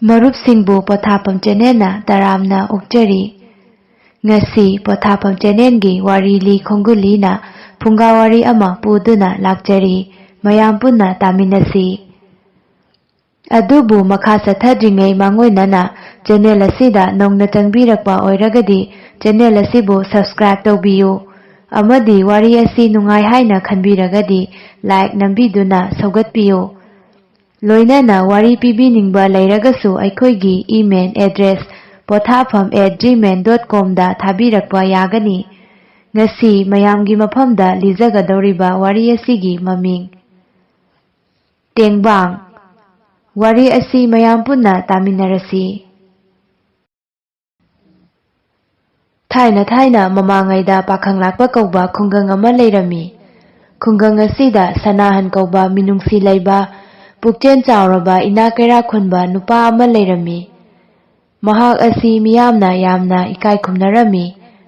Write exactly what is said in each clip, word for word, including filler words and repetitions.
ꯃꯔꯨꯞꯁꯤꯡꯕꯨ ꯄꯣꯊꯥꯐꯝ ꯆꯦꯅꯦꯜꯅ ꯇꯔꯥꯝꯅ ꯑꯣꯛꯆꯔꯤ꯫ ꯉꯁꯤ ꯄꯣꯊꯥꯐꯝ ꯆꯦꯅꯦꯜꯒꯤ ꯋꯥꯔꯤ ꯂꯤ ꯈꯣꯡꯒꯨꯜꯂꯤꯅ ꯐꯨꯡꯒꯥ ꯋꯥꯔꯤ ꯑꯃ ꯄꯨꯗꯨꯅ ꯂꯥꯛꯆꯔꯤ꯫ ꯃꯌꯥꯝ ꯄꯨꯟꯅ ꯇꯥꯃꯤꯟꯅꯁꯤ꯫ ꯑꯗꯨꯕꯨ ꯃꯈꯥ ꯆꯠꯊꯗ꯭ꯔꯤꯉꯩ ꯃꯥꯡꯑꯣꯏꯅꯅ ꯆꯦꯅꯦꯜ ꯑꯁꯤꯗ ꯅꯧꯅ ꯆꯪꯕꯤꯔꯛꯄ ꯑꯣꯏꯔꯒꯗꯤ ꯆꯦꯅꯦꯜ ꯑꯁꯤꯕꯨ subscribe ꯇꯧꯕꯤꯌꯨ ꯑꯃꯗꯤ ꯋꯥꯔꯤ ꯑꯁꯤ ꯅꯨꯡꯉꯥꯏ ꯍꯥꯏꯅ ꯈꯟꯕꯤꯔꯒꯗꯤ like ꯅꯝꯕꯤꯗꯨꯅ ꯁꯧꯒꯠꯄꯤꯌꯨ꯫ ꯂꯣꯏꯅꯅ ꯋꯥꯔꯤ ꯄꯤꯕꯤꯅꯤꯡꯕ ꯂꯩꯔꯒꯁꯨ ꯑꯩꯈꯣꯏꯒꯤ email address ꯄꯣꯊꯥꯐꯝ at gmail dot com ꯗ ꯊꯥꯕꯤꯔꯛꯄ ꯌꯥꯒꯅꯤ꯫ ꯉꯁꯤ ꯃꯌꯥꯝꯒꯤ ꯃꯐꯝꯗ ꯂꯤꯖꯒꯗꯧꯔꯤꯕ ꯋꯥꯔꯤ ꯑꯁꯤꯒꯤ ꯃꯃꯤꯡ ꯇꯦꯡꯕꯥꯡ꯫ ꯋꯥꯔꯤ ꯑꯁꯤ ꯃꯌꯥꯝ ꯄꯨꯟꯅ ꯇꯥꯃꯤꯟꯅꯔꯁꯤ꯫ ꯊꯥꯏꯅ ꯊꯥꯏꯅ ꯃꯃꯥꯡꯉꯩꯗ ꯄꯥꯈꯪ ꯂꯥꯛꯄ ꯀꯧꯕ ꯈꯨꯡꯒꯪ ꯑꯃ ꯂꯩꯔꯝꯃꯤ꯫ ꯈꯨꯡꯒꯪ ꯑꯁꯤꯗ ꯁꯅꯥꯍꯟ ꯀꯧꯕ ꯃꯤꯅꯨꯡꯁꯤ ꯂꯩꯕ, ꯄꯨꯛꯆꯦꯜ ꯆꯥꯎꯔꯕ, ꯏꯅꯥꯛ ꯀꯩꯔꯥꯛ ꯈꯨꯟꯕ ꯅꯨꯄꯥ ꯑꯃ ꯂꯩꯔꯝꯃꯤ꯫ ꯃꯍꯥꯛ ꯑꯁꯤ ꯃꯤꯌꯥꯝꯅ ꯌꯥꯝꯅ ꯏꯀꯥꯏ ꯈꯨꯝꯅꯔꯝꯃꯤ꯫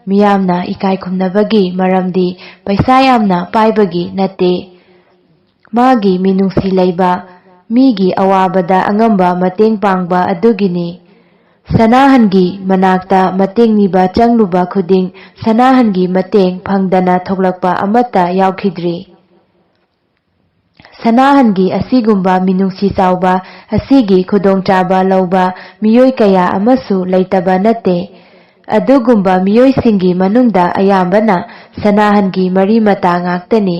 ꯃꯤꯌꯥꯝꯅ ꯏꯀꯥꯏ ꯈꯨꯝꯅꯕꯒꯤ ꯃꯔꯝꯗꯤ ꯄꯩꯁꯥ ꯌꯥꯝꯅ ꯄꯥꯏꯕꯒꯤ ꯅꯠꯇꯦ꯫ ꯃꯥꯒꯤ ꯃꯤꯅꯨꯡꯁꯤ ꯂꯩꯕ, ꯃꯤꯒꯤ ꯑꯋꯥꯕꯗ ꯑꯉꯝꯕ ꯃꯇꯦꯡ ꯄꯥꯡꯕ ꯑꯗꯨꯒꯤꯅꯤ꯫ ꯁꯅꯥꯍꯟꯒꯤ ꯃꯅꯥꯛꯇ ꯃꯇꯦꯡ ꯅꯤꯕ ꯆꯪꯂꯨꯕ ꯈꯨꯗꯤꯡ ꯁꯅꯥꯍꯟꯒꯤ ꯃꯇꯦꯡ ꯐꯪꯗꯅ ꯊꯣꯛꯂꯛꯄ ꯑꯃꯠꯇ ꯌꯥꯎꯈꯤꯗ꯭ꯔꯤ꯫ ꯁꯅꯥꯍꯟꯒꯤ ꯑꯁꯤꯒꯨꯝꯕ ꯃꯤꯅꯨꯡꯁꯤ ꯆꯥꯎꯕ ꯑꯁꯤꯒꯤ ꯈꯨꯗꯣꯡꯆꯥꯕ ꯂꯧꯕ ꯃꯤꯑꯣꯏ ꯀꯌꯥ ꯑꯃꯁꯨ ꯂꯩꯇꯕ ꯅꯠꯇꯦ꯫ ꯑꯗꯨꯒꯨꯝꯕ ꯃꯤꯑꯣꯏꯁꯤꯡꯒꯤ ꯃꯅꯨꯡꯗ ꯑꯌꯥꯝꯕꯅ ꯁꯅꯥꯍꯟꯒꯤ ꯃꯔꯤ ꯃꯇꯥ ꯉꯥꯛꯇꯅꯤ꯫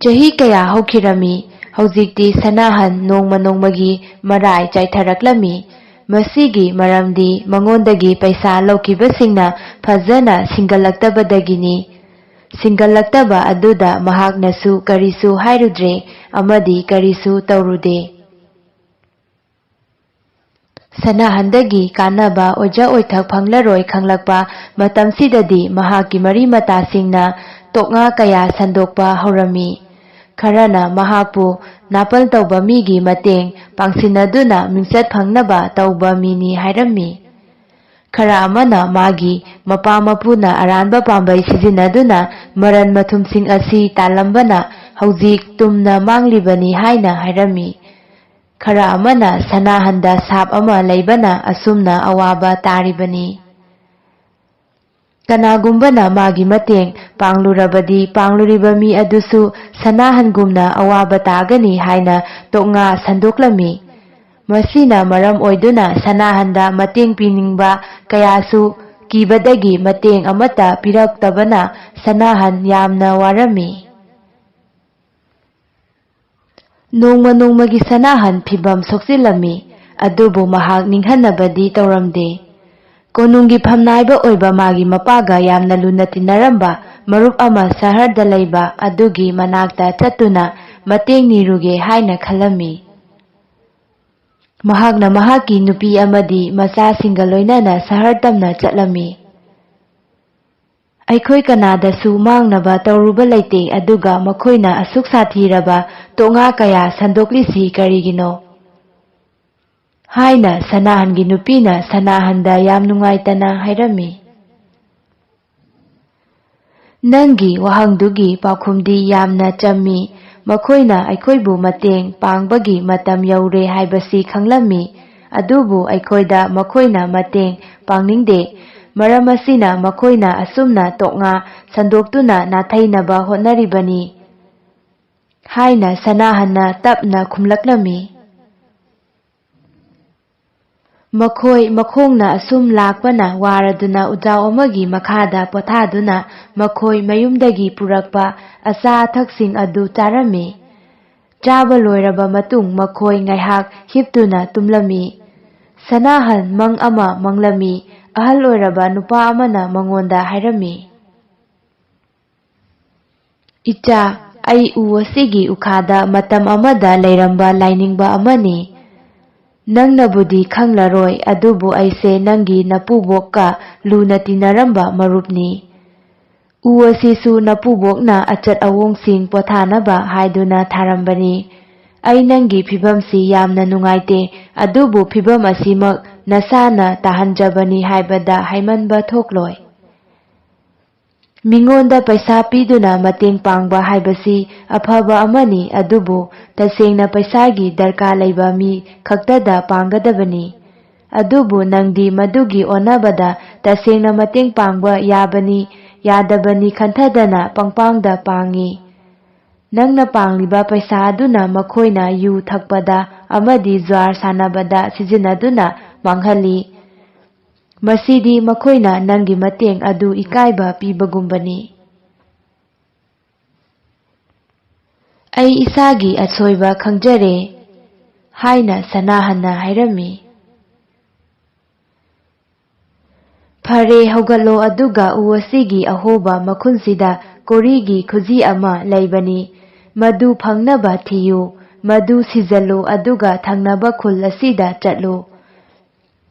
ꯆꯍꯤ ꯀꯌꯥ ꯍꯧꯈꯤꯔꯝꯃꯤ꯫ ꯍꯧꯖꯤꯛꯇꯤ ꯁꯅꯥꯍꯟ ꯅꯣꯡꯃ ꯅꯣꯡꯃꯒꯤ ꯃꯔꯥꯏ ꯆꯥꯏꯊꯔꯛꯂꯝꯃꯤ꯫ ꯃꯁꯤꯒꯤ ꯃꯔꯝꯗꯤ ꯃꯉꯣꯟꯗꯒꯤ ꯄꯩꯁꯥ ꯂꯧꯈꯤꯕꯁꯤꯡꯅ ꯐꯖꯅ ꯁꯤꯡꯒꯜꯂꯛꯇꯕꯗꯒꯤꯅꯤ꯫ ꯁꯤꯡꯒꯜꯂꯛꯇꯕ ꯑꯗꯨꯗ ꯃꯍꯥꯛꯅꯁꯨ ꯀꯔꯤꯁꯨ ꯍꯥꯏꯔꯨꯗ꯭ꯔꯦ ꯑꯃꯗꯤ ꯀꯔꯤꯁꯨ ꯇꯧꯔꯨꯗꯦ꯫ ꯁꯅꯥꯍꯟꯗꯒꯤ ꯀꯥꯟꯅꯕ ꯑꯣꯏꯖ ꯑꯣꯏꯊꯛ ꯐꯪꯂꯔꯣꯏ ꯈꯪꯂꯛꯄ ꯃꯇꯝꯁꯤꯗꯗꯤ ꯃꯍꯥꯛꯀꯤ ꯃꯔꯤ ꯃꯇꯥꯁꯤꯡꯅ ꯇꯣꯛꯉꯥ ꯀꯌꯥ ꯁꯟꯗꯣꯛꯄ ꯍꯧꯔꯝꯃꯤ꯫ ꯈꯔꯅ ꯃꯍꯥꯛꯄꯨ ꯅꯥꯄꯜ ꯇꯧꯕ ꯃꯤꯒꯤ ꯃꯇꯦꯡ ꯄꯥꯡꯁꯤꯟꯅꯗꯨꯅ ꯃꯤꯡꯆꯠ ꯐꯪꯅꯕ ꯇꯧꯕ ꯃꯤꯅꯤ ꯍꯥꯏꯔꯝꯃꯤ꯫ ꯈꯔ ꯑꯃꯅ ꯃꯥꯒꯤ ꯃꯄꯥ ꯃꯄꯨꯅ ꯑꯔꯥꯟꯕ ꯄꯥꯝꯕꯩ ꯁꯤꯖꯤꯟꯅꯗꯨꯅ ꯃꯔꯟ ꯃꯊꯨꯝꯁꯤꯡ ꯑꯁꯤ ꯇꯥꯜꯂꯝꯕꯅ ꯍꯧꯖꯤꯛ ꯇꯨꯝꯅ ꯃꯥꯡꯂꯤꯕꯅꯤ" ꯍꯥꯏꯅ ꯍꯥꯏꯔꯝꯃꯤ꯫ ꯈꯔ ꯑꯃꯅ ꯁꯅꯥꯍꯟꯗ ꯁꯥꯞ ꯑꯃ ꯂꯩꯕꯅ ꯑꯁꯨꯝꯅ ꯑꯋꯥꯕ ꯇꯥꯔꯤꯕꯅꯤ꯫ ꯀꯅꯥꯒꯨꯝꯕꯅ ꯃꯥꯒꯤ ꯃꯇꯦꯡ ꯄꯥꯡꯂꯨꯔꯕꯗꯤ ꯄꯥꯡꯂꯨꯔꯤꯕ ꯃꯤ ꯑꯗꯨꯁꯨ ꯁꯅꯥꯍꯟꯒꯨꯝꯅ ꯑꯋꯥꯕ ꯇꯥꯒꯅꯤ ꯍꯥꯏꯅ ꯇꯣꯛꯉꯥ ꯁꯟꯗꯣꯛꯂꯝꯃꯤ꯫ ꯃꯁꯤꯅ ꯃꯔꯝ ꯑꯣꯏꯗꯨꯅ ꯁꯅꯥꯍꯟꯗ ꯃꯇꯦꯡ ꯄꯤꯅꯤꯡꯕ ꯀꯌꯥꯁꯨ ꯀꯤꯕꯗꯒꯤ ꯃꯇꯦꯡ ꯑꯃꯠꯇ ꯄꯤꯔꯛꯇꯕꯅ ꯁꯅꯥꯍꯟ ꯌꯥꯝꯅ ꯋꯥꯔꯝꯃꯤ꯫ ꯅꯣꯡꯃ ꯅꯣꯡꯃꯒꯤ ꯁꯅꯥꯍꯟ ꯐꯤꯚꯝ ꯁꯣꯛꯆꯤꯜꯂꯝꯃꯤ, ꯑꯗꯨꯕꯨ ꯃꯍꯥꯛ ꯅꯤꯡꯍꯟꯅꯕꯗꯤ ꯇꯧꯔꯝꯗꯦ꯫ ꯀꯣꯅꯨꯡꯒꯤ ꯐꯝꯅꯥꯏꯕ ꯑꯣꯏꯕ ꯃꯥꯒꯤ ꯃꯄꯥꯒ ꯌꯥꯝꯅ ꯂꯨꯅ ꯇꯤꯟꯅꯔꯝꯕ ꯃꯔꯨꯞ ꯑꯃ ꯁꯍꯔꯗ ꯂꯩꯕ ꯑꯗꯨꯒꯤ ꯃꯅꯥꯛꯇ ꯆꯠꯇꯨꯅ ꯃꯇꯦꯡ ꯅꯤꯔꯨꯒꯦ ꯍꯥꯏꯅ ꯈꯜꯂꯝꯃꯤ꯫ ꯃꯍꯥꯛꯅ ꯃꯍꯥꯛꯀꯤ ꯅꯨꯄꯤ ꯑꯃꯗꯤ ꯃꯆꯥꯁꯤꯡꯒ ꯂꯣꯏꯅꯅ ꯁꯍꯔ ꯇꯝꯅ ꯆꯠꯂꯝꯃꯤ꯫ "ꯑꯩꯈꯣꯏ ꯀꯅꯥꯗꯁꯨ ꯃꯥꯡꯅꯕ ꯇꯧꯔꯨꯕ ꯂꯩꯇꯦ, ꯑꯗꯨꯒ ꯃꯈꯣꯏꯅ ꯑꯁꯨꯛ ꯁꯥꯊꯤꯔꯕ ꯇꯣꯉꯥ ꯀꯌꯥ ꯁꯟꯗꯣꯛꯂꯤꯁꯤ ꯀꯔꯤꯒꯤꯅꯣ?" ꯍꯥꯏꯅ ꯁꯅꯥꯍꯟꯒꯤ ꯅꯨꯄꯤꯅ ꯁꯅꯥꯍꯟꯗ ꯌꯥꯝ ꯅꯨꯡꯉꯥꯏꯇꯅ ꯍꯥꯏꯔꯝꯃꯤ꯫ "ꯅꯪꯒꯤ ꯋꯥꯍꯪꯗꯨꯒꯤ ꯄꯥꯎꯈꯨꯝꯗꯤ ꯌꯥꯝꯅ ꯆꯝꯃꯤ꯫ ꯃꯈꯣꯏꯅ ꯑꯩꯈꯣꯏꯕꯨ ꯃꯇꯦꯡ ꯄꯥꯡꯕꯒꯤ ꯃꯇꯝ ꯌꯧꯔꯦ ꯍꯥꯏꯕꯁꯤ ꯈꯪꯂꯝꯃꯤ, ꯑꯗꯨꯕꯨ ꯑꯩꯈꯣꯏꯗ ꯃꯈꯣꯏꯅ ꯃꯇꯦꯡ ꯄꯥꯡꯅꯤꯡꯗꯦ꯫ ꯃꯔꯝ ꯑꯁꯤꯅ ꯃꯈꯣꯏꯅ ꯑꯁꯨꯝꯅ ꯇꯣꯛꯉꯥ ꯁꯟꯗꯣꯛꯇꯨꯅ ꯅꯥꯊꯩꯅꯕ ꯍꯣꯠꯅꯔꯤꯕꯅꯤ" ꯍꯥꯏꯅ ꯁꯅꯥꯍꯟꯅ ꯇꯞꯅ ꯈꯨꯝꯂꯛꯂꯝꯃꯤ꯫ ꯃꯈꯣꯏ ꯃꯈꯣꯡꯅ ꯑꯁꯨꯝ ꯂꯥꯛꯄꯅ ꯋꯥꯔꯗꯨꯅ ꯎꯖꯥꯎ ꯑꯃꯒꯤ ꯃꯈꯥꯗ ꯄꯣꯊꯥꯗꯨꯅ ꯃꯈꯣꯏ ꯃꯌꯨꯝꯗꯒꯤ ꯄꯨꯔꯛꯄ ꯑꯆꯥ ꯑꯊꯛꯁꯤꯡ ꯑꯗꯨ ꯆꯥꯔꯝꯃꯤ꯫ ꯆꯥꯕ ꯂꯣꯏꯔꯕ ꯃꯇꯨꯡ ꯃꯈꯣꯏ ꯉꯥꯏꯍꯥꯛ ꯍꯤꯞꯇꯨꯅ ꯇꯨꯝꯂꯝꯃꯤ꯫ ꯁꯅꯥꯍꯟ ꯃꯪ ꯑꯃ ꯃꯪꯂꯝꯃꯤ꯫ ꯑꯍꯜ ꯑꯣꯏꯔꯕ ꯅꯨꯄꯥ ꯑꯃꯅ ꯃꯉꯣꯟꯗ ꯍꯥꯏꯔꯝꯃꯤ, "ꯏꯆꯥ, ꯑꯩ ꯎ ꯑꯁꯤꯒꯤ ꯎꯈꯥꯗ ꯃꯇꯝ ꯑꯃꯗ ꯂꯩꯔꯝꯕ ꯂꯥꯏꯅꯤꯡꯕ ꯑꯃꯅꯤ꯫ ꯅꯪꯅꯕꯨꯗꯤ ꯈꯪꯂꯔꯣꯏ, ꯑꯗꯨꯕꯨ ꯑꯩꯁꯦ ꯅꯪꯒꯤ ꯅꯄꯨꯕꯣꯛꯀ ꯂꯨꯅ ꯇꯤꯟꯅꯔꯝꯕ ꯃꯔꯨꯞꯅꯤ꯫ ꯎ ꯑꯁꯤꯁꯨ ꯅꯄꯨꯕꯣꯛꯅ ꯑꯆꯠ ꯑꯋꯣꯡꯁꯤꯡ ꯄꯣꯊꯥꯅꯕ ꯍꯥꯏꯗꯨꯅ ꯊꯥꯔꯝꯕꯅꯤ꯫ ꯑꯩ ꯅꯪꯒꯤ ꯐꯤꯕꯝꯁꯤ ꯌꯥꯝꯅ ꯅꯨꯡꯉꯥꯏꯇꯦ, ꯑꯗꯨꯕꯨ ꯐꯤꯕꯝ ꯑꯁꯤꯃꯛ ꯅꯁꯥꯅ ꯇꯥꯍꯟꯖꯕꯅꯤ ꯍꯥꯏꯕꯗ ꯍꯥꯏꯃꯟꯕ ꯊꯣꯛꯂꯣꯏ꯫ ꯃꯤꯉꯣꯟꯗ ꯄꯩꯁꯥ ꯄꯤꯗꯨꯅ ꯃꯇꯦꯡ ꯄꯥꯡꯕ ꯍꯥꯏꯕꯁꯤ ꯑꯐꯕ ꯑꯃꯅꯤ, ꯑꯗꯨꯕꯨ ꯇꯁꯦꯡꯅ ꯄꯩꯁꯥꯒꯤ ꯗꯔꯀꯥꯔ ꯂꯩꯕ ꯃꯤ ꯈꯛꯇꯗ ꯄꯥꯡꯒꯗꯕꯅꯤ꯫ ꯑꯗꯨꯕꯨ ꯅꯪꯗꯤ ꯃꯗꯨꯒꯤ ꯑꯣꯟꯅꯕꯗ ꯇꯁꯦꯡꯅ ꯃꯇꯦꯡ ꯄꯥꯡꯕ ꯌꯥꯕꯅꯤ ꯌꯥꯗꯕꯅꯤ ꯈꯟꯊꯗꯅ ꯄꯪꯄꯥꯡꯗ ꯄꯥꯡꯏ꯫ ꯅꯪꯅ ꯄꯥꯡꯂꯤꯕ ꯄꯩꯁꯥ ꯑꯗꯨꯅ ꯃꯈꯣꯏꯅ ꯌꯨ ꯊꯛꯄꯗ ꯑꯃꯗꯤ ꯖ꯭ꯋꯥꯔ ꯁꯥꯟꯅꯕꯗ ꯁꯤꯖꯤꯟꯅꯗꯨꯅ ꯃꯥꯡꯍꯜꯂꯤ꯫ ꯃꯁꯤꯗꯤ ꯃꯈꯣꯏꯅ ꯅꯪꯒꯤ ꯃꯇꯦꯡ ꯑꯗꯨ ꯏꯀꯥꯏꯕ ꯄꯤꯕꯒꯨꯝꯕꯅꯤ꯫ "ꯑꯩ ꯏꯁꯥꯒꯤ ꯑꯁꯣꯏꯕ ꯈꯪꯖꯔꯦ" ꯍꯥꯏꯅ ꯁꯅꯥꯍꯟꯅ ꯍꯥꯏꯔꯝꯃꯤ꯫ "ꯐꯔꯦ, ꯍꯧꯒꯠꯂꯣ, ꯑꯗꯨꯒ ꯎ ꯑꯁꯤꯒꯤ ꯑꯍꯣꯕ ꯃꯈꯨꯟꯁꯤꯗ ꯀꯣꯔꯤꯒꯤ ꯈꯨꯖꯤ ꯑꯃ ꯂꯩꯕꯅꯤ, ꯃꯗꯨ ꯐꯪꯅꯕ ꯊꯤꯌꯨ꯫ ꯃꯗꯨ ꯁꯤꯖꯜꯂꯨ, ꯑꯗꯨꯒ ꯊꯪꯅꯕ ꯈꯨꯜ ꯑꯁꯤꯗ ꯆꯠꯂꯨ꯫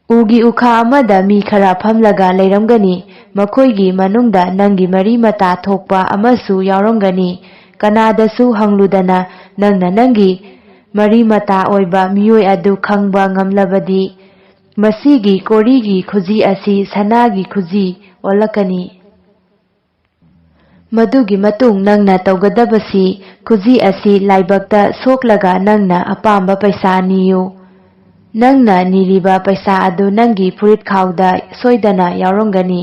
ꯎꯒꯤ ꯎꯈꯥ ꯑꯃꯗ ꯃꯤ ꯈꯔ ꯐꯝꯂꯒ ꯂꯩꯔꯝꯒꯅꯤ꯫ ꯃꯈꯣꯏꯒꯤ ꯃꯅꯨꯡꯗ ꯅꯪꯒꯤ ꯃꯔꯤ ꯃꯇꯥ ꯊꯣꯛꯄ ꯑꯃꯁꯨ ꯌꯥꯎꯔꯝꯒꯅꯤ꯫ ꯀꯅꯥꯗꯁꯨ ꯍꯪꯂꯨꯗꯅ ꯅꯪꯅ ꯅꯪꯒꯤ ꯃꯔꯤ ꯃꯇꯥ ꯑꯣꯏꯕ ꯃꯤꯑꯣꯏ ꯑꯗꯨ ꯈꯪꯕ ꯉꯝꯂꯕꯗꯤ, ꯃꯁꯤꯒꯤ ꯀꯣꯔꯤꯒꯤ ꯈꯨꯖꯤ ꯑꯁꯤ ꯁꯅꯥꯒꯤ ꯈꯨꯖꯤ ꯑꯣꯜꯂꯛꯀꯅꯤ꯫ ꯃꯗꯨꯒꯤ ꯃꯇꯨꯡ ꯅꯪꯅ ꯇꯧꯒꯗꯕꯁꯤ, ꯈꯨꯖꯤ ꯑꯁꯤ ꯂꯥꯏꯕꯛꯇ ꯁꯣꯛꯂꯒ ꯅꯪꯅ ꯑꯄꯥꯝꯕ ꯄꯩꯁꯥ ꯅꯤꯌꯨ꯫ ꯅꯪꯅ ꯅꯤꯔꯤꯕ ꯄꯩꯁꯥ ꯑꯗꯨ ꯅꯪꯒꯤ ꯐꯨꯔꯤꯠ ꯈꯥꯎꯗ ꯁꯣꯏꯗꯅ ꯌꯥꯎꯔꯝꯒꯅꯤ꯫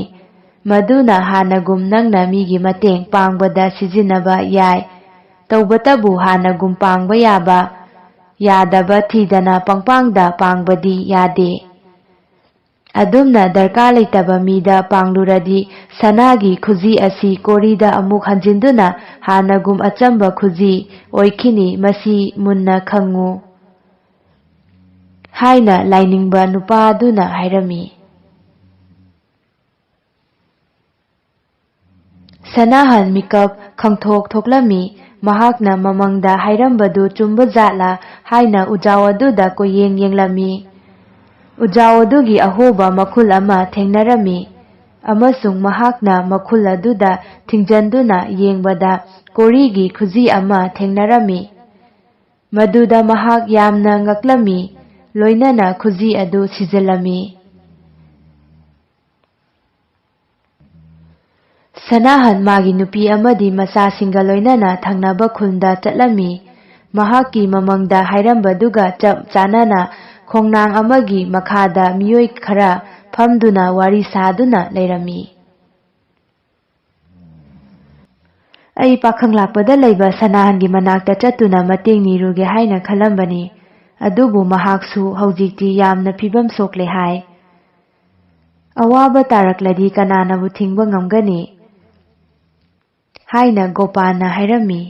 ꯃꯗꯨꯅ ꯍꯥꯟꯅꯒꯨꯝ ꯅꯪꯅ ꯃꯤꯒꯤ ꯃꯇꯦꯡ ꯄꯥꯡꯕꯗ ꯁꯤꯖꯤꯟꯅꯕ ꯌꯥꯏ꯫ ꯇꯧꯕꯇꯕꯨ ꯍꯥꯟꯅꯒꯨꯝ ꯄꯥꯡꯕ ꯌꯥꯕ, ꯌꯥꯗꯕ ꯊꯤꯗꯅ ꯄꯪꯄꯥꯡꯗ ꯄꯥꯡꯕꯗꯤ ꯌꯥꯗꯦ꯫ ꯑꯗꯨꯝꯅ ꯗꯔꯀꯥꯔ ꯂꯩꯇꯕ ꯃꯤꯗ ꯄꯥꯡꯂꯨꯔꯗꯤ ꯁꯅꯥꯒꯤ ꯈꯨꯖꯤ ꯑꯁꯤ ꯀꯣꯔꯤꯗ ꯑꯃꯨꯛ ꯍꯟꯖꯤꯟꯗꯨꯅ ꯍꯥꯟꯅꯒꯨꯝ ꯑꯆꯝꯕ ꯈꯨꯖꯤ ꯑꯣꯏꯈꯤꯅꯤ꯫ ꯃꯁꯤ ꯃꯨꯟꯅ ꯈꯪꯉꯨ" ꯍꯥꯏꯅ ꯂꯥꯏꯅꯤꯡꯕ ꯅꯨꯄꯥ ꯑꯗꯨꯅ ꯍꯥꯏꯔꯝꯃꯤ꯫ ꯁꯅꯥꯍꯟ ꯃꯤꯀꯞ ꯈꯪꯊꯣꯛ ꯊꯣꯛꯂꯝꯃꯤ꯫ ꯃꯍꯥꯛꯅ ꯃꯃꯪꯗ ꯍꯥꯏꯔꯝꯕꯗꯨ ꯆꯨꯝꯕ ꯖꯥꯠꯂꯥ ꯍꯥꯏꯅ ꯎꯖꯥꯎ ꯑꯗꯨꯗ ꯀꯣꯏꯌꯦꯡ ꯌꯦꯡꯂꯝꯃꯤ꯫ ꯎꯖꯥꯎ ꯑꯗꯨꯒꯤ ꯑꯍꯣꯕ ꯃꯈꯨꯜ ꯑꯃ ꯊꯦꯡꯅꯔꯝꯃꯤ, ꯑꯃꯁꯨꯡ ꯃꯍꯥꯛꯅ ꯃꯈꯨꯜ ꯑꯗꯨꯗ ꯊꯤꯡꯖꯟꯗꯨꯅ ꯌꯦꯡꯕꯗ ꯀꯣꯔꯤꯒꯤ ꯈꯨꯖꯤ ꯑꯃ ꯊꯦꯡꯅꯔꯝꯃꯤ꯫ ꯃꯗꯨꯗ ꯃꯍꯥꯛ ꯌꯥꯝꯅ ꯉꯛꯂꯝꯃꯤ, ꯂꯣꯏꯅꯅ ꯈꯨꯖꯤ ꯑꯗꯨ ꯁꯤꯖꯤꯜꯂꯝꯃꯤ꯫ ꯁꯅꯥꯍꯟ ꯃꯥꯒꯤ ꯅꯨꯄꯤ ꯑꯃꯗꯤ ꯃꯆꯥꯁꯤꯡꯒ ꯂꯣꯏꯅꯅ ꯊꯪꯅꯕ ꯈꯨꯜꯗ ꯆꯠꯂꯝꯃꯤ꯫ ꯃꯍꯥꯛꯀꯤ ꯃꯃꯪꯗ ꯍꯥꯏꯔꯝꯕꯗꯨꯒ ꯆꯞ ꯆꯥꯅꯅ ꯈꯣꯡꯅꯥꯡ ꯑꯃꯒꯤ ꯃꯈꯥꯗ ꯃꯤꯑꯣꯏ ꯈꯔ ꯐꯝꯗꯨꯅ ꯋꯥꯔꯤ ꯁꯥꯗꯨꯅ ꯂꯩꯔꯝꯃꯤ꯫ ꯑꯩ ꯄꯥꯈꯪ ꯂꯥꯛꯄꯗ ꯂꯩꯕ ꯁꯅꯥꯍꯟꯒꯤ ꯃꯅꯥꯛꯇ ꯆꯠꯇꯨꯅ ꯃꯇꯦꯡ ꯅꯤꯔꯨꯒꯦ ꯍꯥꯏꯅ ꯈꯜꯂꯝꯕꯅꯤ꯫ ꯑꯗꯨꯕꯨ ꯃꯍꯥꯛꯁꯨ ꯍꯧꯖꯤꯛꯇꯤ ꯌꯥꯝꯅ ꯐꯤꯕꯝ ꯁꯣꯛꯂꯦ ꯍꯥꯏ꯫ "ꯑꯋꯥꯕ ꯇꯥꯔꯛꯂꯗꯤ ꯀꯅꯥꯅꯕꯨ ꯊꯤꯡꯕ ꯉꯝꯒꯅꯤ?" ꯍꯥꯏꯅ ꯒꯣꯄꯥꯟꯅ ꯍꯥꯏꯔꯝꯃꯤ꯫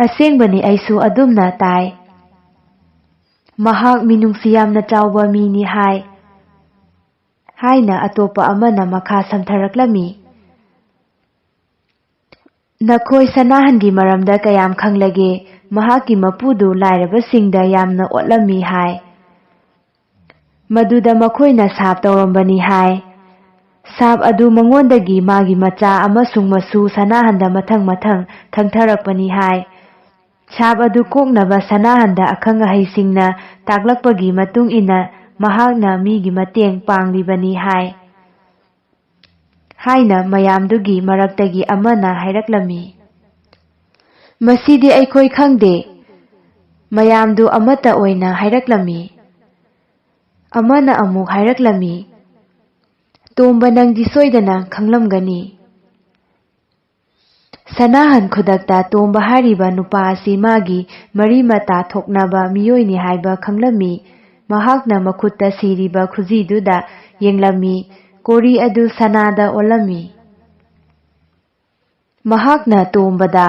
"ꯑꯁꯦꯡꯕꯅꯤ, ꯑꯩꯁꯨ ꯑꯗꯨꯝꯅ ꯇꯥꯏ꯫ ꯃꯍꯥꯛ ꯃꯤꯅꯨꯡꯁꯤ ꯌꯥꯝꯅ ꯆꯥꯎꯕ ꯃꯤꯅꯤ ꯍꯥꯏ", ꯍꯥꯏꯅ ꯑꯇꯣꯞꯄ ꯑꯃꯅ ꯃꯈꯥ ꯁꯝꯊꯔꯛꯂꯝꯃꯤ꯫ "ꯅꯈꯣꯏ ꯁꯅꯥꯍꯟꯒꯤ ꯃꯔꯝꯗ ꯀꯌꯥꯝ ꯈꯪꯂꯒꯦ? ꯃꯍꯥꯛꯀꯤ ꯃꯄꯨꯗꯨ ꯂꯥꯏꯔꯕꯁꯤꯡꯗ ꯌꯥꯝꯅ ꯑꯣꯠꯂꯝꯃꯤ ꯍꯥꯏ꯫ ꯃꯗꯨꯗ ꯃꯈꯣꯏꯅ ꯁꯥꯞ ꯇꯧꯔꯝꯕꯅꯤ ꯍꯥꯏ꯫ ꯁꯥꯞ ꯑꯗꯨ ꯃꯉꯣꯟꯗꯒꯤ ꯃꯥꯒꯤ ꯃꯆꯥ ꯑꯃꯁꯨꯡ ꯃꯁꯨ ꯁꯅꯥꯍꯟꯗ ꯃꯊꯪ ꯃꯊꯪ ꯊꯪꯊꯔꯛꯄꯅꯤ ꯍꯥꯏ꯫ ꯁꯥꯞ ꯑꯗꯨ ꯀꯣꯛꯅꯕ ꯁꯅꯥꯍꯟꯗ ꯑꯈꯪ ꯑꯍꯩꯁꯤꯡꯅ ꯇꯥꯛꯂꯛꯄꯒꯤ ꯃꯇꯨꯡ ꯏꯟꯅ ꯃꯍꯥꯛꯅ ꯃꯤꯒꯤ ꯃꯇꯦꯡ ꯄꯥꯡꯂꯤꯕꯅꯤ ꯍꯥꯏ", ꯍꯥꯏꯅ ꯃꯌꯥꯝꯗꯨꯒꯤ ꯃꯔꯛꯇꯒꯤ ꯑꯃꯅ ꯍꯥꯏꯔꯛꯂꯝꯃꯤ꯫ "ꯃꯁꯤꯗꯤ ꯑꯩꯈꯣꯏ ꯈꯪꯗꯦ", ꯃꯌꯥꯝꯗꯨ ꯑꯃꯠꯇ ꯑꯣꯏꯅ ꯍꯥꯏꯔꯛꯂꯝꯃꯤ꯫ ꯑꯃꯅ ꯑꯃꯨꯛ ꯍꯥꯏꯔꯛꯂꯝꯃꯤ, "ꯇꯣꯝꯕ, ꯅꯪꯗꯤ ꯁꯣꯏꯗꯅ ꯈꯪꯂꯝꯒꯅꯤ"꯫ ꯁꯅꯥꯍꯟ ꯈꯨꯗꯛꯇ ꯇꯣꯝꯕ ꯍꯥꯏꯔꯤꯕ ꯅꯨꯄꯥ ꯑꯁꯤ ꯃꯥꯒꯤ ꯃꯔꯤ ꯃꯇꯥ ꯊꯣꯛꯅꯕ ꯃꯤꯑꯣꯏꯅꯤ ꯍꯥꯏꯕ ꯈꯪꯂꯝꯃꯤ꯫ ꯃꯍꯥꯛꯅ ꯃꯈꯨꯠꯇ ꯁꯤꯔꯤꯕ ꯈꯨꯖꯤꯗꯨꯗ ꯌꯦꯡꯂꯝꯃꯤ꯫ ꯀꯣꯔꯤ ꯑꯗꯨ ꯁꯅꯥꯗ ꯑꯣꯜꯂꯝꯃꯤ꯫ ꯃꯍꯥꯛꯅ ꯇꯣꯝꯕꯗ,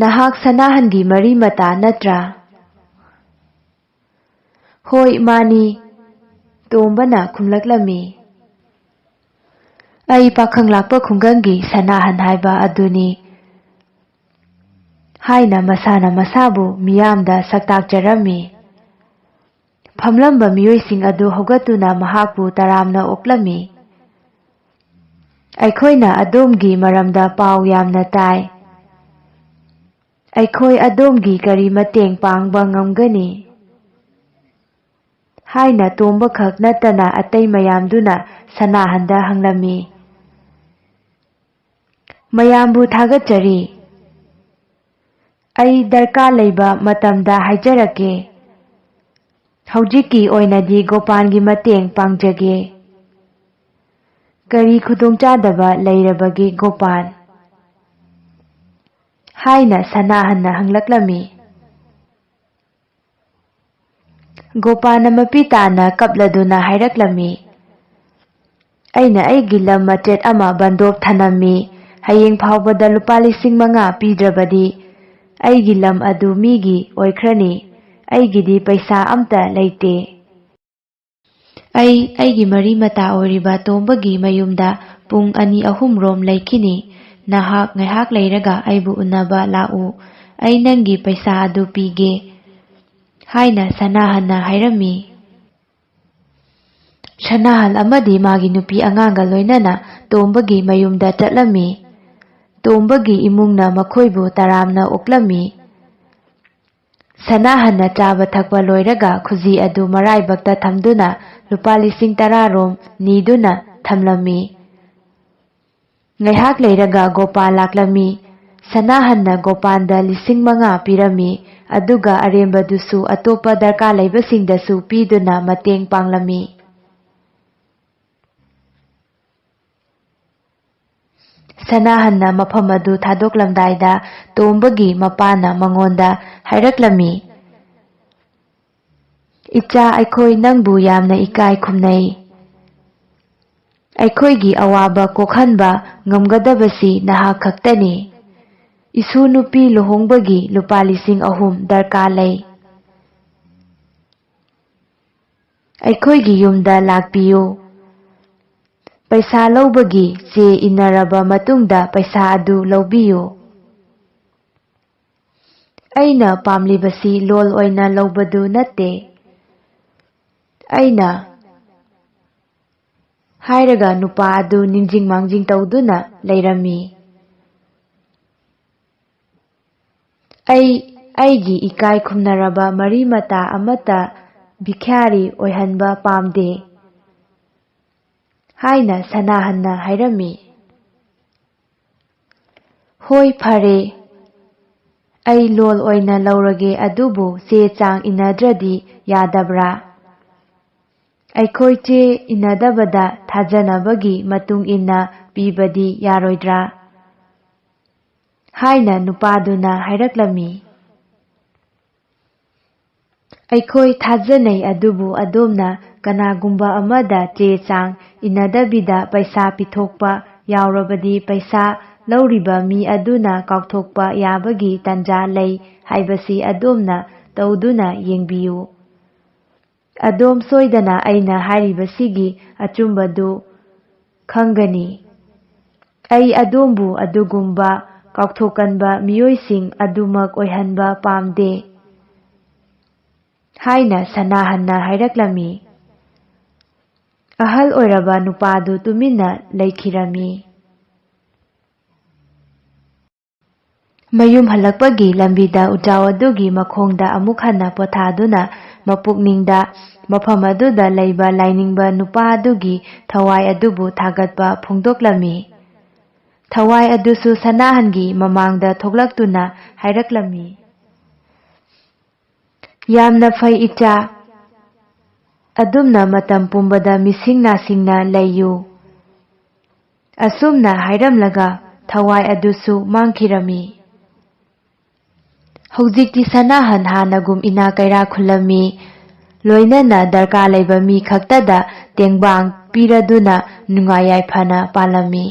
"ꯅꯍꯥꯛ ꯁꯅꯥꯍꯟꯒꯤ ꯃꯔꯤ ꯃꯇꯥ ꯅꯠꯇ꯭ꯔꯥ?" "ꯍꯣꯏ, ꯃꯥꯅꯤ", ꯇꯣꯝꯕꯅ ꯈꯨꯝꯂꯛꯂꯝꯃꯤ꯫ "ꯑꯩ ꯄꯥꯈꯪ ꯂꯥꯛꯄ ꯈꯨꯡꯒꯪꯒꯤ ꯁꯅꯥꯍꯟ ꯍꯥꯏꯕ ꯑꯗꯨꯅꯤ", ꯍꯥꯏꯅ ꯃꯁꯥꯅ ꯃꯁꯥꯕꯨ ꯃꯤꯌꯥꯝꯗ ꯁꯛꯇꯥꯛꯆꯔꯝꯃꯤ꯫ ꯐꯝꯂꯝꯕ ꯃꯤꯑꯣꯏꯁꯤꯡ ꯑꯗꯨ ꯍꯧꯒꯠꯇꯨꯅ ꯃꯍꯥꯛꯄꯨ ꯇꯔꯥꯝꯅ ꯑꯣꯛꯂꯝꯃꯤ꯫ "ꯑꯩꯈꯣꯏꯅ ꯑꯗꯣꯝꯒꯤ ꯃꯔꯝꯗ ꯄꯥꯎ ꯌꯥꯝꯅ ꯇꯥꯏ꯫ ꯑꯩꯈꯣꯏ ꯑꯗꯣꯝꯒꯤ ꯀꯔꯤ ꯃꯇꯦꯡ ꯄꯥꯡꯕ ꯉꯝꯒꯅꯤ?" ꯍꯥꯏꯅ ꯇꯣꯝꯕꯈꯛ ꯅꯠꯇꯅ ꯑꯇꯩ ꯃꯌꯥꯝꯗꯨꯅ ꯁꯅꯥꯍꯟꯗ ꯍꯪꯂꯝꯃꯤ꯫ "ꯃꯌꯥꯝꯕꯨ ꯊꯥꯒꯠꯆꯔꯤ꯫ ꯑꯩ ꯗꯔꯀꯥꯔ ꯂꯩꯕ ꯃꯇꯝꯗ ꯍꯥꯏꯖꯔꯛꯀꯦ꯫ ꯍꯧꯖꯤꯛꯀꯤ ꯑꯣꯏꯅꯗꯤ ꯒꯣꯄꯥꯟꯒꯤ ꯃꯇꯦꯡ ꯄꯥꯡꯖꯒꯦ꯫ ꯀꯔꯤ ꯈꯨꯗꯣꯡꯆꯥꯗꯕ ꯂꯩꯔꯕꯒꯦ ꯒꯣꯄꯥꯟ?" ꯍꯥꯏꯅ ꯁꯅꯥꯍꯟꯅ ꯍꯪꯂꯛꯂꯝꯃꯤ꯫ ꯒꯣꯄꯥꯟꯅ ꯃꯄꯤ ꯇꯥꯅ ꯀꯞꯂꯗꯨꯅ ꯍꯥꯏꯔꯛꯂꯝꯃꯤ, "ꯑꯩꯅ ꯑꯩꯒꯤ ꯂꯝ ꯃꯆꯦꯠ ꯑꯃ ꯕꯟꯗꯣꯞ ꯊꯅꯝꯃꯤ꯫ ꯍꯌꯦꯡ ꯐꯥꯎꯕꯗ ꯂꯨꯄꯥ ꯂꯤꯁꯤꯡ ꯃꯉꯥ ꯄꯤꯗ꯭ꯔꯕꯗꯤ ꯑꯩꯒꯤ ꯂꯝ ꯑꯗꯨ ꯃꯤꯒꯤ ꯑꯣꯏꯈ꯭ꯔꯅꯤ꯫ ꯑꯩꯒꯤꯗꯤ ꯄꯩꯁꯥ ꯑꯝꯇ ꯂꯩꯇꯦ꯫ ꯑꯩ ꯑꯩꯒꯤ ꯃꯔꯤ ꯃꯇꯥ ꯑꯣꯏꯔꯤꯕ ꯇꯣꯝꯕꯒꯤ ꯃꯌꯨꯝꯗ ꯄꯨꯡ ꯑꯅꯤ ꯑꯍꯨꯝ ꯔꯣꯝ ꯂꯩꯈꯤꯅꯤ꯫ ꯅꯍꯥꯛ ꯉꯥꯏꯍꯥꯛ ꯂꯩꯔꯒ ꯑꯩꯕꯨ ꯎꯅꯕ ꯂꯥꯛꯎ꯫ ꯑꯩ ꯅꯪꯒꯤ ꯄꯩꯁꯥ ꯑꯗꯨ ꯄꯤꯒꯦ," ꯍꯥꯏꯅ ꯁꯅꯥꯍꯟꯅ ꯍꯥꯏꯔꯝꯃꯤ꯫ ꯁꯅꯥꯍꯟ ꯑꯃꯗꯤ ꯃꯥꯒꯤ ꯅꯨꯄꯤ ꯑꯉꯥꯡꯒ ꯂꯣꯏꯅꯅ ꯇꯣꯝꯕꯒꯤ ꯃꯌꯨꯝꯗ ꯆꯠꯂꯝꯃꯤ꯫ ꯇꯣꯝꯕꯒꯤ ꯏꯃꯨꯡꯅ ꯃꯈꯣꯏꯕꯨ ꯇꯔꯥꯝꯅ ꯑꯣꯛꯂꯝꯃꯤ꯫ ꯁꯅꯥꯍꯟꯅ ꯆꯥꯕ ꯊꯛꯄ ꯂꯣꯏꯔꯒ ꯈꯨꯖꯤ ꯑꯗꯨ ꯃꯔꯥꯏꯕꯛꯇ ꯊꯝꯗꯨꯅ ꯂꯨꯄꯥ ꯂꯤꯁꯤꯡ ꯇꯔꯥ ꯔꯣꯝ ꯅꯤꯗꯨꯅ ꯊꯝꯂꯝꯃꯤ꯫ ꯉꯥꯏꯍꯥꯛ ꯂꯩꯔꯒ ꯒꯣꯄꯥꯜ ꯂꯥꯛꯂꯝꯃꯤ꯫ ꯁꯅꯥꯍꯟꯅ ꯒꯣꯄꯥꯜꯗ ꯂꯤꯁꯤꯡ ꯃꯉꯥ ꯄꯤꯔꯝꯃꯤ, ꯑꯗꯨꯒ ꯑꯔꯦꯝꯕꯗꯨꯁꯨ ꯑꯇꯣꯞꯄ ꯗꯔꯀꯥꯔ ꯂꯩꯕꯁꯤꯡꯗꯁꯨ ꯄꯤꯗꯨꯅ ꯃꯇꯦꯡ ꯄꯥꯡꯂꯝꯃꯤ꯫ ꯁꯅꯥꯍꯟꯅ ꯃꯐꯝ ꯑꯗꯨ ꯊꯥꯗꯣꯛꯂꯝꯗꯥꯏꯗ ꯇꯣꯝꯕꯒꯤ ꯃꯄꯥꯅ ꯃꯉꯣꯟꯗ ꯍꯥꯏꯔꯛꯂꯝꯃꯤ, "ꯏꯆꯥ, ꯑꯩꯈꯣꯏ ꯅꯪꯕꯨ ꯌꯥꯝꯅ ꯏꯀꯥꯏ ꯈꯨꯝꯅꯩ꯫ ꯑꯩꯈꯣꯏꯒꯤ ꯑꯋꯥꯕ ꯀꯣꯛꯍꯟꯕ ꯉꯝꯒꯗꯕꯁꯤ ꯅꯍꯥꯛ ꯈꯛꯇꯅꯤ꯫ ꯏꯁꯨ ꯅꯨꯄꯤ ꯂꯨꯍꯣꯡꯕꯒꯤ ꯂꯨꯄꯥ ꯂꯤꯁꯤꯡ ꯑꯍꯨꯝ ꯗꯔꯀꯥꯔ ꯂꯩ꯫ ꯑꯩꯈꯣꯏꯒꯤ ꯌꯨꯝꯗ ꯂꯥꯛꯄꯤꯌꯨ꯫ ꯄꯩꯁꯥ ꯂꯧꯕꯒꯤ ꯆꯦ ꯏꯟꯅꯔꯕ ꯃꯇꯨꯡꯗ ꯄꯩꯁꯥ ꯑꯗꯨ ꯂꯧꯕꯤꯌꯨ꯫ ꯑꯩꯅ ꯄꯥꯝꯂꯤꯕꯁꯤ ꯂꯣꯟ ꯑꯣꯏꯅ ꯂꯧꯕꯗꯨ ꯅꯠꯇꯦ," ꯑꯩꯅ ꯍꯥꯏꯔꯒ ꯅꯨꯄꯥ ꯑꯗꯨ ꯅꯤꯡꯖꯤꯡ ꯃꯥꯡꯖꯤꯡ ꯇꯧꯗꯨꯅ ꯂꯩꯔꯝꯃꯤ꯫ ꯑꯩ ꯑꯩꯒꯤ ꯏꯀꯥꯏ ꯈꯨꯝꯅꯔꯕ ꯃꯔꯤ ꯃꯇꯥ ꯑꯃꯠꯇ ꯚꯤꯈ꯭ꯌꯥꯔꯤ ꯑꯣꯏꯍꯟꯕ ꯄꯥꯝꯗꯦ" ꯍꯥꯏꯅ ꯁꯅꯥꯍꯟꯅ ꯍꯥꯏꯔꯝꯃꯤ꯫ "ꯍꯣꯏ, ꯐꯔꯦ, ꯑꯩ ꯂꯣꯜ ꯑꯣꯏꯅ ꯂꯧꯔꯒꯦ, ꯑꯗꯨꯕꯨ ꯆꯦ ꯆꯥꯡ ꯏꯟꯅꯗ꯭ꯔꯗꯤ ꯌꯥꯗꯕ꯭ꯔꯥ? ꯑꯩꯈꯣꯏ ꯆꯦ ꯏꯟꯅꯗꯕꯗ ꯊꯥꯖꯅꯕꯒꯤ ꯃꯇꯨꯡ ꯏꯟꯅ ꯄꯤꯕꯗꯤ ꯌꯥꯔꯣꯏꯗ꯭ꯔꯥ?" ꯍꯥꯏꯅ ꯅꯨꯄꯥꯗꯨꯅ ꯍꯥꯏꯔꯛꯂꯝꯃꯤ꯫ "ꯑꯩꯈꯣꯏ ꯊꯥꯖꯅꯩ, ꯑꯗꯨꯕꯨ ꯑꯗꯣꯝꯅ ꯀꯅꯥꯒꯨꯝꯕ ꯑꯃꯗ ꯆꯦ ꯆꯥꯡ ꯏꯟꯅꯗꯕꯤꯗ ꯄꯩꯁꯥ ꯄꯤꯊꯣꯛꯄ ꯌꯥꯎꯔꯕꯗꯤ, ꯄꯩꯁꯥ ꯂꯧꯔꯤꯕ ꯃꯤ ꯑꯗꯨꯅ ꯀꯥꯎꯊꯣꯛꯄ ꯌꯥꯕꯒꯤ ꯇꯥꯟꯖꯥ ꯂꯩ ꯍꯥꯏꯕꯁꯤ ꯑꯗꯣꯝꯅ ꯇꯧꯗꯨꯅ ꯌꯦꯡꯕꯤꯌꯨ꯫ ꯑꯗꯣꯝ ꯁꯣꯏꯗꯅ ꯑꯩꯅ ꯍꯥꯏꯔꯤꯕꯁꯤꯒꯤ ꯑꯆꯨꯝꯕꯗꯨ ꯈꯪꯒꯅꯤ꯫ ꯑꯩ ꯑꯗꯣꯝꯕꯨ ꯑꯗꯨꯒꯨꯝꯕ ꯀꯥꯎꯊꯣꯛꯀꯟꯕ ꯃꯤꯑꯣꯏꯁꯤꯡ ꯑꯗꯨꯃꯛ ꯑꯣꯏꯍꯟꯕ ꯄꯥꯝꯗꯦ" ꯍꯥꯏꯅ ꯁꯅꯥꯍꯟꯅ ꯍꯥꯏꯔꯛꯂꯝꯃꯤ꯫ ꯑꯍꯜ ꯑꯣꯏꯔꯕ ꯅꯨꯄꯥꯗꯨ ꯇꯨꯃꯤꯟꯅ ꯂꯩꯈꯤꯔꯝꯃꯤ꯫ ꯃꯌꯨꯝ ꯍꯜꯂꯛꯄꯒꯤ ꯂꯝꯕꯤꯗ ꯎꯖꯥꯎ ꯑꯗꯨꯒꯤ ꯃꯈꯣꯡꯗ ꯑꯃꯨꯛ ꯍꯟꯅ ꯄꯣꯊꯥꯗꯨꯅ, ꯃꯄꯨꯛꯅꯤꯡꯗ ꯃꯐꯝ ꯑꯗꯨꯗ ꯂꯩꯕ ꯂꯥꯏꯅꯤꯡꯕ ꯅꯨꯄꯥ ꯑꯗꯨꯒꯤ ꯊꯋꯥꯏ ꯑꯗꯨꯕꯨ ꯊꯥꯒꯠꯄ ꯐꯣꯡꯗꯣꯛꯂꯝꯃꯤ꯫ ꯊꯋꯥꯏ ꯑꯗꯨꯁꯨ ꯁꯅꯥꯍꯟꯒꯤ ꯃꯃꯥꯡꯗ ꯊꯣꯛꯂꯛꯇꯨꯅ ꯍꯥꯏꯔꯛꯂꯝꯃꯤ, "ꯌꯥꯝꯅ ꯐꯩ, ꯏꯆꯥ꯫ ꯑꯗꯨꯝꯅ ꯃꯇꯝ ꯄꯨꯝꯕꯗ ꯃꯤꯁꯤꯡ ꯅꯥꯁꯤꯡꯅ ꯂꯩꯌꯨ"꯫ ꯑꯁꯨꯝꯅ ꯍꯥꯏꯔꯝꯂꯒ ꯊꯋꯥꯏ ꯑꯗꯨꯁꯨ ꯃꯥꯡꯈꯤꯔꯝꯃꯤ꯫ ꯍꯧꯖꯤꯛꯇꯤ ꯁꯅꯥꯍꯟ ꯍꯥꯟꯅꯒꯨꯝ ꯏꯅꯥ ꯀꯩꯔꯥ ꯈꯨꯜꯂꯝꯃꯤ꯫ ꯂꯣꯏꯅꯅ ꯗꯔꯀꯥꯔ ꯂꯩꯕ ꯃꯤ ꯈꯛꯇꯗ ꯇꯦꯡꯕꯥꯡ ꯄꯤꯔꯗꯨꯅ ꯅꯨꯡꯉꯥꯏ ꯌꯥꯏꯐꯅ ꯄꯥꯜꯂꯝꯃꯤ꯫